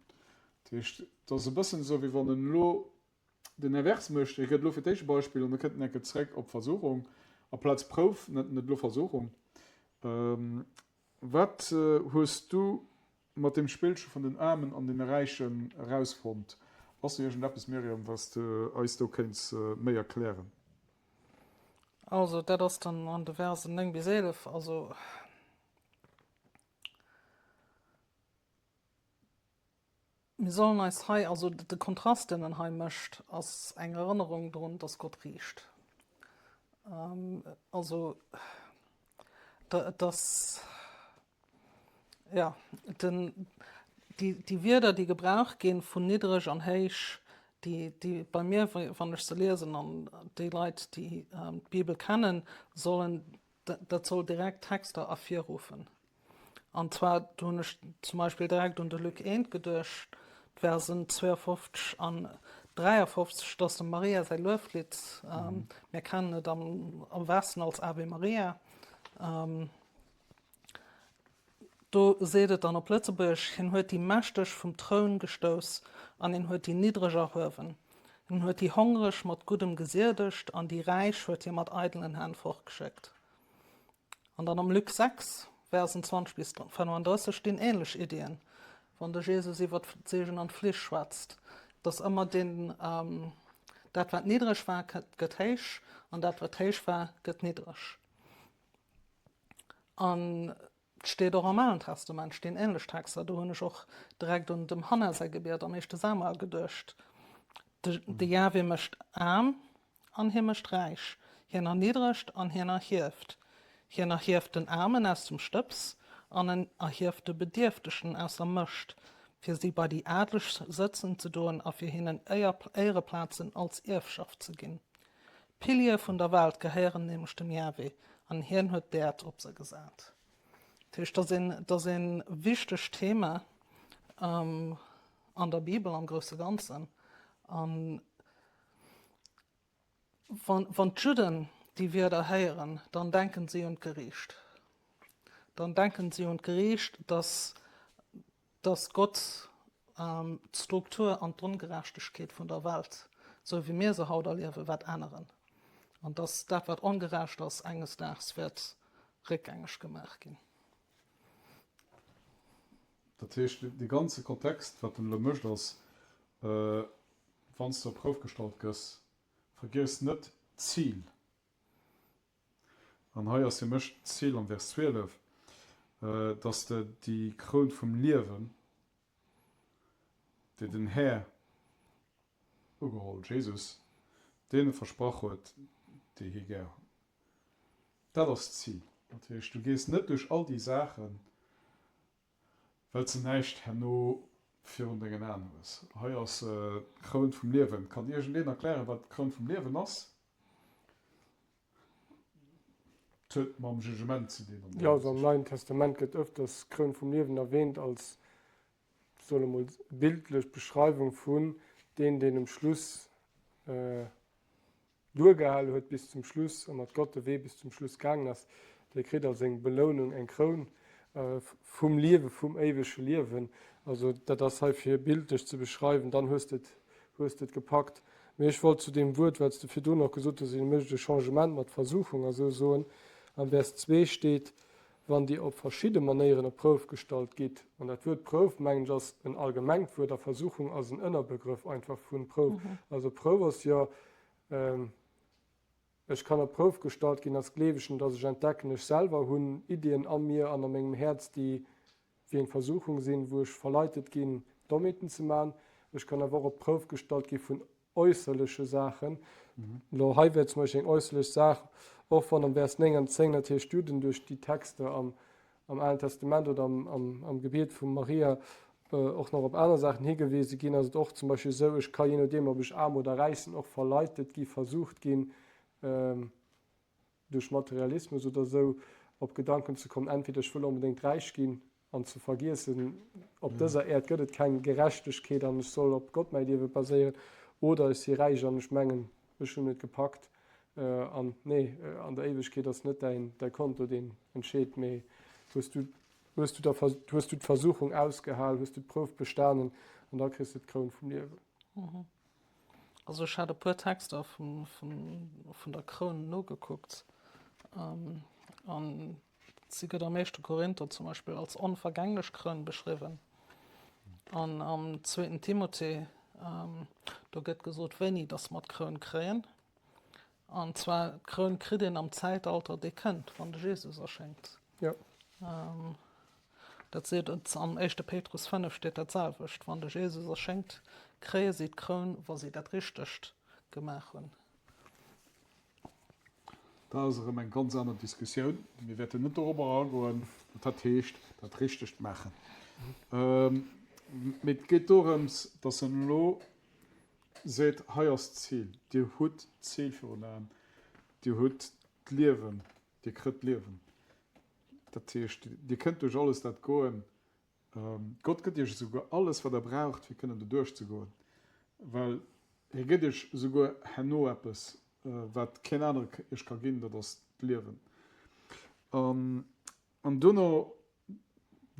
Dat heescht, et ass e bëssen esou, wéi wann en elo den Inverse mécht, hie gëtt elo fir d'éischt e Beispill an da kënnt en eng Kéier zréck op Versuchung, aplaz Prouf nennt en et elo Versuchung. Wat hues du mat deem Spillche vun den Aarmen an den Räichen erausfonnt? Ass do iergendeppes, Myriam, wat s de eis do kéints méi erklären? Also dat ass dann an de Versen 9 bis 11. Also mir sollen eis hei, also de Kontrast, deen en hei mécht, ass eng Erënnerung drun, dass Gott riicht. Also et ass. Jo, den, déi, déi Wierder, déi gebraucht ginn, vun niddreg an héich, déi, déi bei mir, wann ech se liesen, an déi Leit, déi d'Bibel kennen, sollen, dat soll direkt Texter ervirruffen. An zwar, do hunn ech zum Beispill direkt un de Luc 1 geduecht, d'Versen 52 an 53, dat ass dem Maria säi Lueflidd. Mir kennen et am, am Westen als Ave Maria. Do seet et dann op Lëtzebuergesch, Hien huet déi Mächteg vum Troun gestouss an hien huet déi Niddreg erhuewen. Hien huet déi Hongreg mat Guddem gesiedegt an déi Räich huet hie mat eidelen Hänn fortgeschéckt. An dann am Luc 6, Versen 20 bis 35 stinn änlech Iddien, wann de Jesus iwwer d'Seegen an d'Flich schwätzt. Et ass ëmmer deen. Dat wat niddreg war, gëtt héich, an dat wat héich war, gëtt niddreg. An et steet och am Alen Testament stinn änlech Texter. Do hunn ech och direkt un dem Hanna säi Gebiet am éischte Samuel geduecht. De Jahwe mécht aarm an hie mécht räich, hien erniddregt an hien erhieft. Hien erhieft den Aarmen aus dem Stëbs an en erhieft de Bedierftegen aus der Mëscht, fir si bei déi Adleg sëtzen ze doen a fir hinnen Éiereplazen als Ierfschaft ze ginn. D'Piliere vun der Welt gehéieren nämlech dem Jahwe, an hien huet d'Äerd op se gesat. Dat heescht, dat ass e wichtegt Thema an der Bibel am grousse Ganzen. An wann d'Judden déi Wierder héieren, dann denken si un d'Geriicht. Dann denken si un d'Geriicht, dass dass Gott d'Struktur an d'Ongerechtegkeet vun der Welt, esou wéi mir se haut erliewen, wäert änneren an dass dat, wat ongerecht ass, enges Daags wäert réckgängeg gemaach ginn. Dat heescht, dee ganze Kontext, wat en elo mécht, ass, Wann s de op d'Prouf gestallt gëss, vergiess net d'Zil. An hei ass fir mech d'Zil am Vers 12, dass de déi Kroun vum Liewen, déi den Här, ugeholl Jesus, deene versprach huet, déi hie gär hunn. Dat ass d'Zil. Dat heescht, du gees net duerch all déi Saachen, well s de näischt herno virun dengen Aen hues. Hei ass d'Kroun vum Liewen. Kann iergendeen erklären, wat d'Kroun vum Liewen ass? Et huet mam Jugement ze dinn an der Jo, also am Neien Testament gëtt ëfters d'Kroun vum Liewen erwähnt als, soe mol, bildlech Beschreiwung vun deen, deen um Schluss duergehale huet bis zum Schluss a mat Gott de Wee bis zum Schluss gaangen ass, dee kritt als eng Belounung eng Kroun vum Liewe, vum éiwege Liewen. Also dat ass hei fir bildlech ze beschreiwen, dann hues de et, hues de et gepackt. Mee ech wollt zu deem Wuert, wat s de virdrun nach gesot hues, hie mécht e Changement mat Versuchung a sou, soen, Am Vers 2 steet, Wann Dir op verschidde Manéieren op d'Prouf gestallt gitt, an dat Wuert Prouf, mengen ech, ass en allgemengt Wuert a Versuchung ass en Ënnerbegrëff einfach vu Prouf. Also Prouf ass jo, ech kann op d'Prouf gestallt ginn als Gleewegen, dass ech entdecken, ech selwer hunn Iddien a mir an a mengem Häerz, déi wéi eng Versuchung sinn, wou ech verleitet ginn, Dommheeten ze man. Ech kann awer och op d'Prouf gestallt gi vun äusserleche Saachen. Elo hei wär zum Beispill eng äusserlech Saach, och wann am Vers 9 an 10 natierlech d'Judden duerch déi Texter am am Alen Testament oder am am am Gebiet vum Maria och nach op aner Saachen higewise ginn, ass et och zum Beispill esou, ech ka jee nodeem ob ech aarm oder räich sinn och verleitet gi, versucht ginn, duerch Materialismus oder esou op Gedanken ze kommen, entweder ech wëll onbedéngt räich ginn an ze vergiessen, op dëser Äerd gëtt et keng Gerechtegkeet an ech soll op Gott mäi Liewe baséieren, oder ech si räich an ech mengen, ech hunn et gepackt. An nee, an der Éiwegkeet ass net däin däi Konto, deen entscheet, mee hues du hues du der hues du d'Versuchung ausgehal, hues du d'Prouf bestanen an da kriss de d'Kroun vum Liewen. Also ech hat e puer Texter vun vun der Kroun nogekuckt an si gëtt am éischte Korinther zum Beispill als onvergänglech Kroun beschriwwen an am zweeten Timothée do gëtt gesot wéini datt mer d'Kroun kréien. An zwar d'Kroun kritt een am Zäitalter dee kënnt, wann de Jesus erschéngt. Jo. Dat seet et am éischte Péitrus 5 steet dat selwecht, wann de Jesus erschéngt, kréie si d'Kroun, wa si dat Richtegt gemaach hunn. Dat ass erëm eng ganz aner Diskussioun. Mir wäerten net dorobber agoen, wat dat heescht, dat Richtegt maachen. Mee et geet dorëms, dass en elo seet, Hei ass d'Zil, Dir hutt d'Zil virun Aen, Dir hutt d'Liewen, Dir kritt d'Liewen. Dat heescht, Dir kënnt duerch alles dat goen. Gott gëtt Iech esouguer alles, wat Der braucht, fir kënnen doduerch ze goen, well hie gëtt Iech esouguer herno eppes, wat keen anere Iech ka ginn, dat ass d'Liewen. An duerno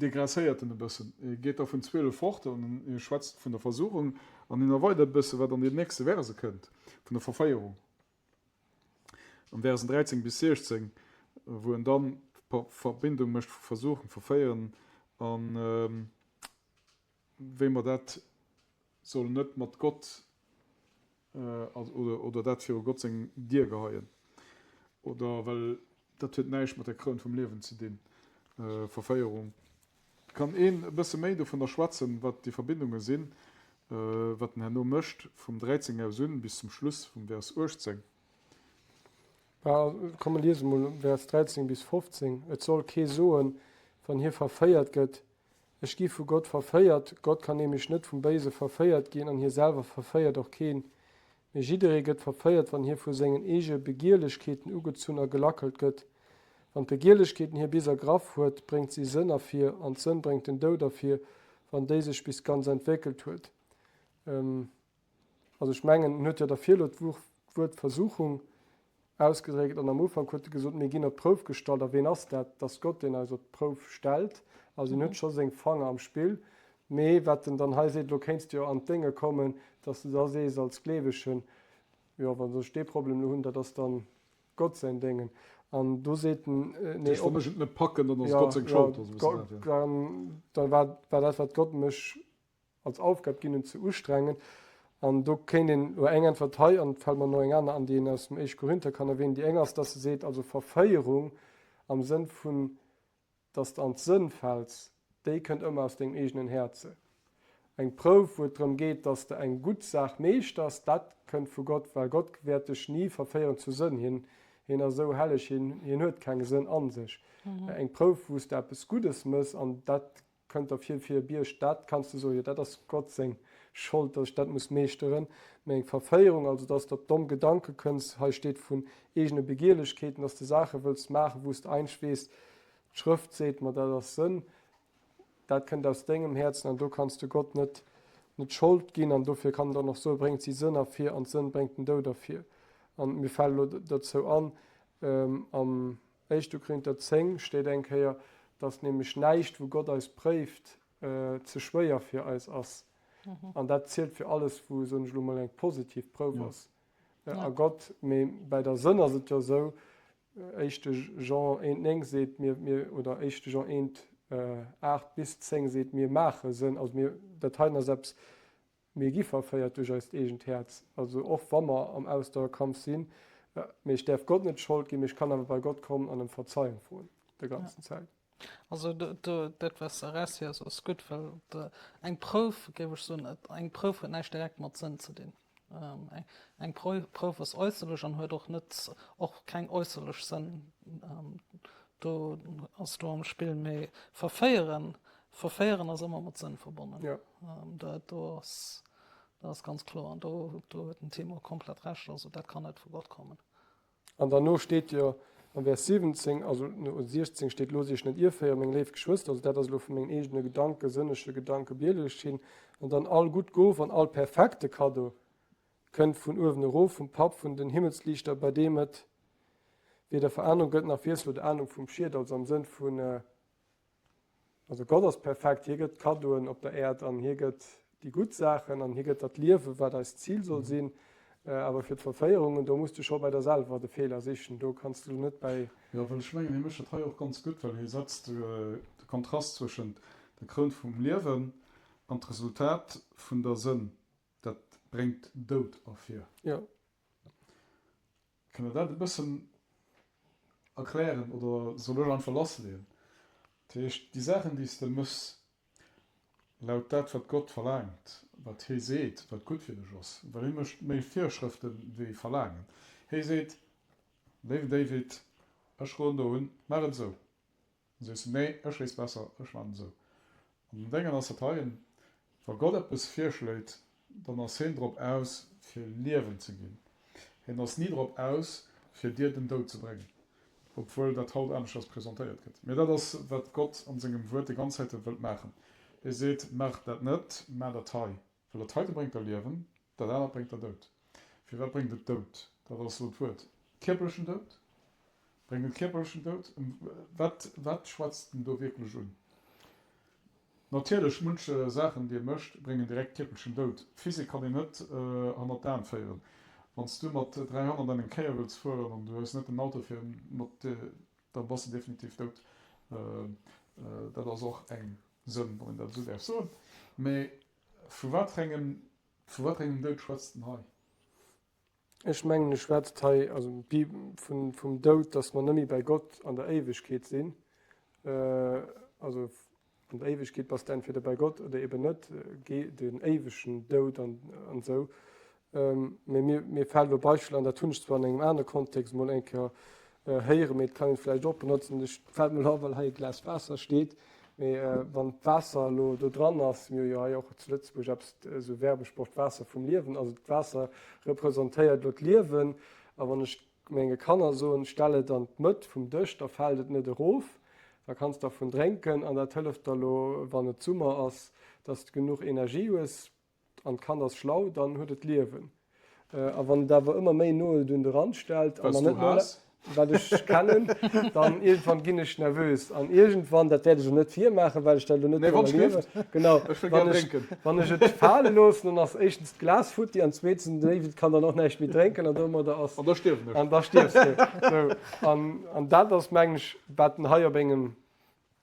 degresséiert en e bëssen, e geet da vun 12 fort an e schwätzt vun der Versuchung an en erweidert e bësse wat an den nächste Verse kënnt, vun der Verféierung. An Versen 13 bis 16, wou en dann d'Verbindung mécht vu Versuchung, Verféieren an wéi mer dat sollen net mat Gott. Oder dat viru Gott seng Dier geheien. Oder well dat huet näischt mat der Kroun vum Liewen ze dinn, Verféierung. Kann een e bësse méi dovunner schwätzen, wat déi Verbindunge sinn, wat en herno mécht, vum 13 aus un bis zum Schluss vum Vers 18? Komm mer liese mol Vers 13 bis 15, Et soll kee soen, wann hie verféiert gëtt, Ech gi vu Gott verféiert. Gott kann nämlech net vum Béise verféiert ginn an hie selwer verféiert och keen. Mee jidderee gëtt verféiert, wann hie vu sengen eege Begierlechkeeten ugezunn a gelackelt gëtt. Wann d'Begierlechkeeten hie bis ergraff huet, bréngt si Sënn ervir, an d'Sënn bréngt den Doud ervir, wann déi sech bis ganz entwéckelt huet. Also ech mengen, en huet jo derfir elo d'Wuert Versuchung ausgedréckt an am Ufank huet e gesot, mir ginn op d'Prouf gestallt. A ween ass dat? Dat ass Gott, deen eis op d'Prouf stellt. Also en huet scho seng Fanger am Spill. Mee wat en dann hei seet, elo kéints de jo an d'Dénge kommen, datt s de da sees als Gleewegen, jo wann ech dee Problem elo hunn, dat ass dann Gott säin Déngen. An do seet en, nee, Wann ech et net packen, dann ass Gott seng Schold. Dann war dat, wat Gott mech als Aufgab ginn hunn, ze ustrengen. An do kéint een elo eng Äntwert hei, an et fält mer nach eng aner an, déi een aus dem Éischt Korinther kann erwähnen. Déi eng ass, dass e seet, also Verféierung am Sënn vun, dass de an d'Sënn fäls, déi kënnt ëmmer aus dengem eegenen Häerze. Eng Prouf, wou et drëm geet, dass de eng gutt Saach meeschters, dat kënnt vu Gott, well Gott wäert dech ni verféieren zu Sënn. Hien, hien ass esou helleg, hien, hien huet keng Sënn a sech. Eng Prouf, wou s de eppes Guddes mëss, an dat Kënnt der vir fir e Bierg, dat kanns de soen, jo dat ass Gott seng Schold, datt ech dat muss meeschteren. Mee eng Verféierung, also datt s de op domm Gedanke kënns, hei steet vun eegene Begierlechkeeten, datt s de Saache wëlls maachen, wou s de eigentlech weess, d'Schrëft seet mer, dat ass Sënn, dat kënnt aus dengem Häerzen an do kanns de Gott net net Schold ginn. An dofir kann en dann och soen, bréngt si Sënn ervir an d'Sënn bréngt den Doud ervir. An mir fält elo dozou an, am Éischte Korinther 10 steet eng Kéier, dass nämlech näischt, wou Gott eis préift, ze schwéier fir eis ass. An dat zielt fir alles, wou, soen ech elo mol, eng positiv Prouf ass. A Gott, mee bäi der Sënn ass et jo esou, Éischte Jean 1, 9 seet, mir, mir, oder Éischte Jean 1, 8 bis 10 seet, mir maache Sënn. Also mir, dat heiten ass eppes, Mir gi verféiert duerch eist eegent Häerz, also och wa mer am Ausdauerkampf sinn. Mee ech däerf Gott net d'Schold ginn, mee ech kann awer bei Gott kommen an ëm Verzeiung froen der ganzen Zäit. Also dat wat s de eraushies ass gutt, well eng Prouf, géif ech soen, eng Prouf huet näischt direkt mat Sënn ze dinn. Eng Prouf ass äusserlech an huet och net, och keng äusserlech Sënn do ass do am Spill. Mee verféieren, verféieren ass ëmmer mat Sënn verbonnen. Dat do ass, dat ass ganz kloer. An do, do huet den Timo komplett Recht. Also dat kann net vu Gott kommen. An derno steet jo am Vers 17, also no 16 steet, Loosst iech net ierféieren, meng léif Geschwëster, also dat ass elo vu mengen eegene Gedanken, sënnege Gedanken, Bielechinn, an dann all gutt Gof an all perfekte Kaddo kënnt vun uewen erof, vum Papp vun den Himmelsliichter, bei deem et weder Verännerung gëtt nach Wiessel oder Ahnung vum Schiet, also am Sënn vun, Also Gott ass perfekt, hie gëtt Kaddoen op der Äerd an hie gëtt déi gutt Saachen an hie gëtt dat Liewen, wat eist Zil soll sinn. Awer fir d'Verféierungen, do muss du scho bei der selwer de Feeler sichen, do kanns du net bäi. Jo, well ech mengen, hie mécht dat hei och ganz gutt, well hie setzt de Kontrast zwëschent der Kroun vum Liewen an d'Resultat vun der Sënn, dat bréngt Doud ervir. Jo. Kënnt Der dat e bëssen erklären oder soll ech einfach lassleeën? Dat heescht, déi Saachen, déi s de mëss laut dat, wat Gott verlaangt, wat hie seet, wat gutt fir dech ass, well hie mécht méi Virschrëfte wéi Verlaangen. Hie seet, Léiwen David, ech roden der un, maach et esou. Dann sees de, Nee, ech weess besser, ech maachen et esou. An den Déngen ass dat heien, Wa Gott eppes virschléit, dann ass hien drop aus, fir Liewen ze ginn. Hien ass ni drop aus, fir dir den Doud ze bréngen, obwuel dat haut aneschters presentéiert gëtt. Mee dat ass, wat Gott an sengem Wuert déi ganz Zäite wëllt maachen. Hie seet, Maach dat net, maach dat hei. Well dat heite bréngt der Liewen, dat anert bréngt der Doud. Firwat bréngt et Doud? Dat ass elo d'Wuert. Kierperlechen Doud? Bréngt et kierperlechen Doud? Wat, wat schwätzt en do wierklech un? Natierlech, munch Saachen, déi e mécht, bréngen direkt kierperlechen Doud. D'Physik kann een net hannert d'Aen féieren. Wann s du mat 300 an eng Kéier wëlls fueren an du hues net den Auto fir mat, da bass de definitiv dout. Dat ass och eng Sënn, wann een dat esou däerf soen. Mee vu wat fir engem, vu wat fir engem Doud schwätzt en hei? Ech mengen, e schwätzt hei also vun, vum Doud, dass mer nëmme bei Gott an der Éiwegkeet sinn. Also an der Éiwegkeet bass de entweder bei Gott oder eben net, den éiwegen Doud an esou. Mee mir, mir fält elo Beispill an, dat hunn ech zwar an engem anere Kontext emol eng Kéier héieren, mee et kann een et vläicht och benotzen, ech fält mir elo an, well hei e Glas Waasser steet, mee wann d'Waasser elo do dran ass, mir hu jo hei och zu Lëtzebuerg eppes, esou Werbesport, Waasser vum Liewen, also d'Waasser representéiert elo d'Liewen a wann ech menge Kanner soen, stell et an d'Mëtt vum Dësch, da fält et net erof, da kanns dervun drénken an dat hëlleft der elo, wann et Summer ass, dass de genuch Energie hues. An d'Kand ass schlau, dann huet et Liewen. A wann et awer ëmmer méi no et un de Rand stellt a mer net no, wat ech kennen, dann iergendwann ginn ech nervös. An iergendwann, dat wäert ech elo net virmaachen, well ech dat elo net do erliewen, genau, wann ech, wann ech et fale loossen, dann ass éischtens d'Glas futti an zweetens, den David kann dann och näischt méi drénken an domadder ass. An da stierwen ech. An da stierfs de. Sou, an, an dat ass, mengen ech, wat en hei op engem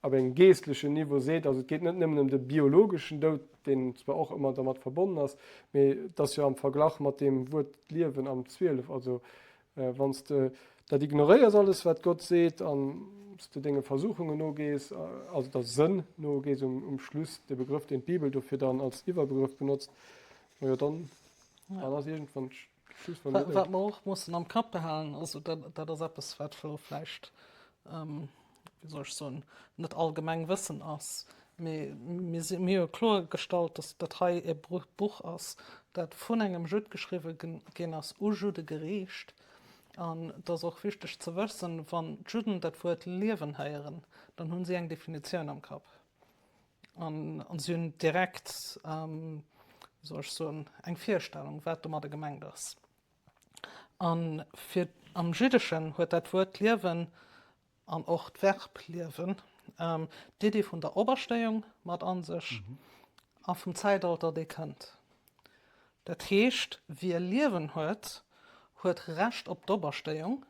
op engem geeschtlechen Niveau seet, also et geet net nëmmen ëm de biologeschen Doud, deen zwar och ëmmer dermat verbonnen ass, mee et ass jo am Verglach mat deem Wuert d'Liewen am 12, also wann s de dat ignoréiers alles wat Gott seet an s de denge Versuchungen nogees, also der Sënn nogees um Schluss, de Begrëff deen d'Bibel dofir dann als Iwwerbegrëff benotzt, majo dann ass iergendwann Schluss mam Doud. Wat mer och mussen am Kapp behalen, also dat ass eppes wat elo vläicht wéi soll ech soen, net allgemeng Wëssen ass, mee mir si mir hu kloer gestallt, datt dat hei e Buch ass, dat vun engem Judd geschriwwe ginn ass, u Judde geriicht. An et ass och wichteg ze wëssen, wann d'Judden dat Wuert Liewen héieren, dann hunn si eng Definitioun am Kapp. An si hunn direkt, wéi soll ech soen, eng Virstellung, wat domadder gemengt ass. An fir am Jüddeschen huet dat Wuert Liewen an och d'Verb liewen d'Iddi vun der Operstéiung mat a sech a vum Zäitalter, dee kënnt. Dat heescht, wie Liewen huet, huet Recht op d'Operstéiung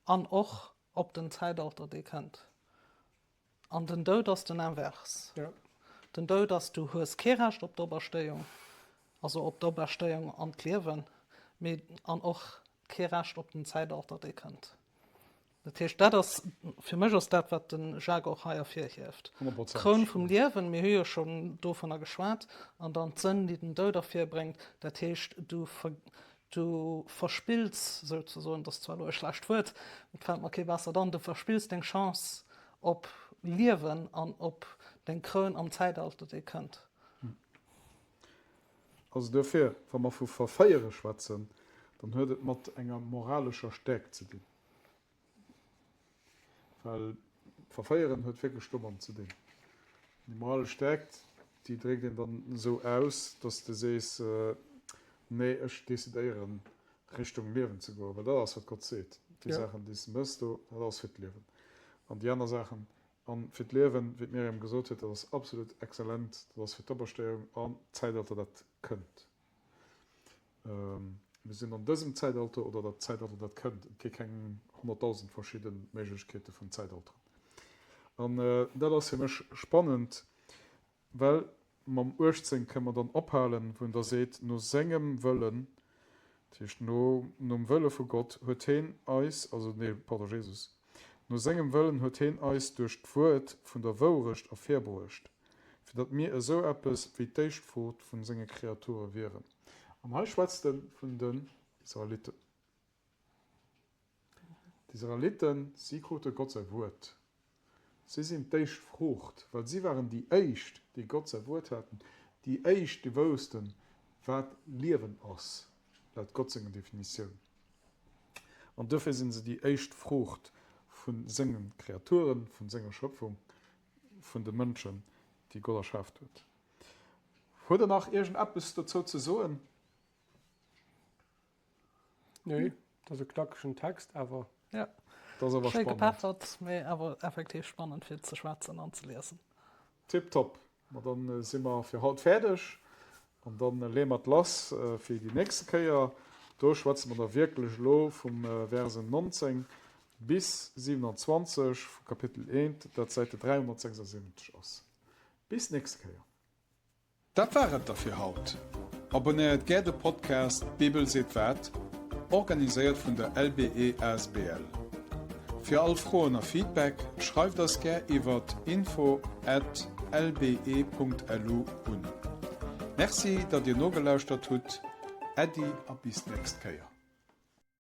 an och op den Zäitalter, dee kënnt. An den Doud ass den Invers. Den Doud ass, du hues kee Recht op d'Operstéiung, also op d'Operstéiung an d'Liewen, mee an och kee Recht op den Zäitalter, dee kënnt. Dat heescht, dat ass, fir mech ass dat, wat de Jacques och hei ervirhieft, d'Kroun vum Liewen, mir hu jo schonn dovunner geschwat, an dann d'Sënn, déi den Doud ervirbréngt. Dat heescht, du Du verspills souzesoen, dat ass zwar elo e schlecht Wuert, et fält mer kee bessert an, du verspills deng Chance op Liewen an op deng Kroun am Zäitalter, dee kënnt. Also duerfir, wa mer vu verféiere schwätzen, dann huet et mat enger moralescher Stäerkt ze dinn. Well verféieren huet wierklech domat ze dinn. Déi moralesch Stäerkt, déi dréckt een dann esou aus, dass de sees, Nee, ech decidéieren, Richtung Liewen ze goen, well dat ass, wat Gott seet. Déi Saachen, déi s de méchs do, dat ass fir d'Liewen. An déi aner Saachen, a fir d'Liewen, wéi d'Myriam gesot huet, dat ass absolut exzellent, dat ass fir d'Operstéiung an d'Zäitalter, dat kënnt. Mir sinn an dësem Zäitalter oder dat Zäitalter, dat kënnt. Et gi keng 100.000 verschidde Méiglechkeete vun Zäitalteren. An dat ass fir mech spannend, well mam 18 kënne mer dann ophalen, wou en da seet, No sengem Wëllen, dat heescht no, nom Wëlle vu Gott, huet heen eis, also nee, pardon, Jesus, no sengem Wëllen huet heen eis duerch d'Wuert vun der Wourecht ervirbruecht, fir datt mir esou eppes wéi d'Éischtfruucht vun senge Kreature wieren. An hei schwätzt e vun den Israeliten. D'Israeliten, si krute Gott säi Wuert. Si sinn d'Éischtfruucht, well si waren déi éischt, déi Gott säi Wuert haten, déi éischt, déi woussten, wat Liewen ass, laut Gott senger Definitioun. An duerfir sinn se déi éischt Fruucht vu senge Kreaturen, vu senger Schöpfung, vun de Mënschen, déi Gott erschaaft huet. Huet Der nach iergend eppes dozou ze soen? Nee, dat ass e knackegen Text, awer. Ja. Dat ass awer Schéi spannend. gepeffert, mee awer effektiv spannend fir ze schwätzen an ze liesen. Tiptop. Ma dann si mer fir haut fäerdeg an dann leeë mer et lass fir déi nächste Kéier. Do schwätze mer da wierklech elo vum Versen 19 bis 27 vu Kapitel 1, dat Säite 376 ass. Bis nächste Kéier. Dat war et da fir haut. Abonnéiert gär de Podcast D'Bibel seet wat? Organiséiert vun der LBE asbl. Fir all Froen a Feedback schreift eis gär iwwert info at lbe.lu un. Merci datt dir nogelauschtert hutt, Äddi a bis d'nächst Kéier.